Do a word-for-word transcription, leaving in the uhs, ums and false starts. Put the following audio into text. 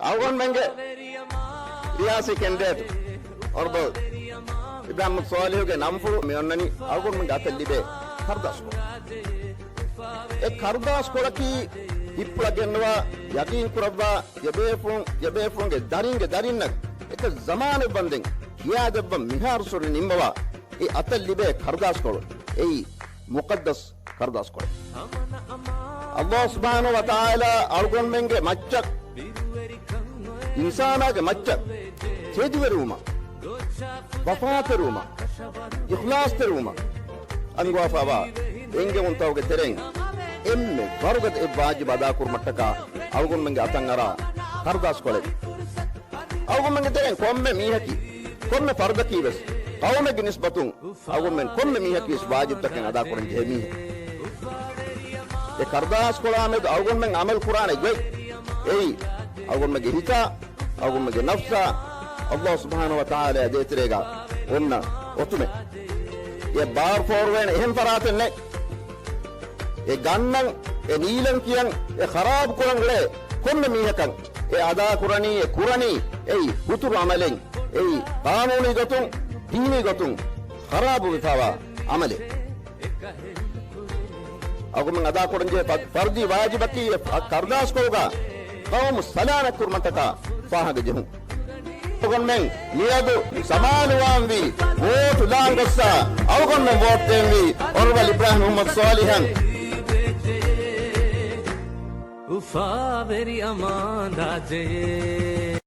އަޅުގަނޑުމެންގެ ރިޔާސީ ކެންޑިޑޭޓް އޮނަރަބަލް އިބްރާހިމް ސޯލިހުގެ ނަންފުޅު މި އޮންނަނީ އަޅުގަނޑުމެންގެ އަތަށް ލިބޭ ކަރުދާސްކޮޅު. އެ ކަރުދާސްކޮޅަކީ ހިތްޕުޅަށް ގެންނަވާ، ޔަގީން ކުރައްވާ، ތިޔަބޭފުޅުން، ތިޔަބޭފުޅުންގެ ދަރިންގެ ދަރިންނަށް އެކަ ޒަމާނެއް ވަންދެން ކިޔާދެއްވަން މިހާރު ސޮރި ނިންމަވާ އެ އަތަށް ލިބޭ ކަރުދާސްކޮޅު އެއީ މުޤައްދަސް ކަރުދާސްކޮޅެއް. އައްލާހު ސުބްޙާނަހު ވަތަޢާލާ އަޅުގަނޑުމެންގެ މައްޗަށް، އިންސާނާގެ މައްޗަށް ތެދުވެރިވުމަށް، ވަފާތެރިވުމަށް، އިޚްލާޞްތެރިވުމަށް އަންގަވާފައިވާ އެންގެވުންތަކުގެ ތެރެއިން އެންމެ ވަރުގަދަ އެއް ވާޖިބު އަދާކުރުމަށްޓަކާ އަޅުގަނޑުމެންގެ އަތަށް އަރާ ކަރުދާސްކޮޅެއް. އަޅުގަނޑުމެންގެ ތެރެއިން ކޮންމެ މީހަކީ، ކޮންމެ ފަރުދަކީ ވެސް ޤައުމެއްގެ ނިސްބަތުން އަޅުގަނޑުމެން ކޮންމެ މީހަކީ ވެސް ވާޖިބުތަކެއް އަދާކުރަން ޖެހޭ މީހެއް. އެ ކަރުދާސްކޮޅާ މެދު އަޅުގަނޑުމެން ޢަމަލު ކުރާނެ ގޮތް އެއީ، އަޅުގަނޑުމެންގެ ހިތާ، އަޅުގަނޑުމެންގެ ނަފްސާ، އައްލާހު ސުބްޙާނަހު ވަތަޢާލާ ދޭތެރޭގަ އޮންނަ އޮތުމެއް. އެ ބާރު ފޯރުވޭނެ އެހެން ފަރާތެއް ނެތް. އެ ގަންނަން، އެ ނީލަން ކިޔަން، އެ ޚަރާބު ކުރަން އުޅޭ ކޮންމެ މީހަކަށް އެ އަދާކުރަނީ، އެ ކުރަނީ އެއީ ހުތުރު ޢަމަލެއް. އެއީ ޤާނޫނީ ގޮތުން، ދީނީ ގޮތުން ޚަރާބުވެފައިވާ ޢަމަލެއް. އަޅުގަނޑުމެން އަދާކުރަންޖެހޭ ފަ-، ފަރުޟީ ވާޖިބަކީ އެ ކަރުދާސްކޮޅުގަ ޤައުމު ސަލާމަތްކުރުމަށްޓަކާ ފާހަގަ ޖެހުން. އަޅުގަނޑުމެން މިއަދު ސަމާލުވާންވީ، ވޯޓު ލާން ގޮއްސާ، އަޅުގަނޑުމެން ވޯޓް ދޭންވީ އޮނަރަބަލް އިބްރާހިމް މުޙައްމަދު ޞާލިޙަށް. އުފާވެރި އަމާން ރާއްޖެއޭ.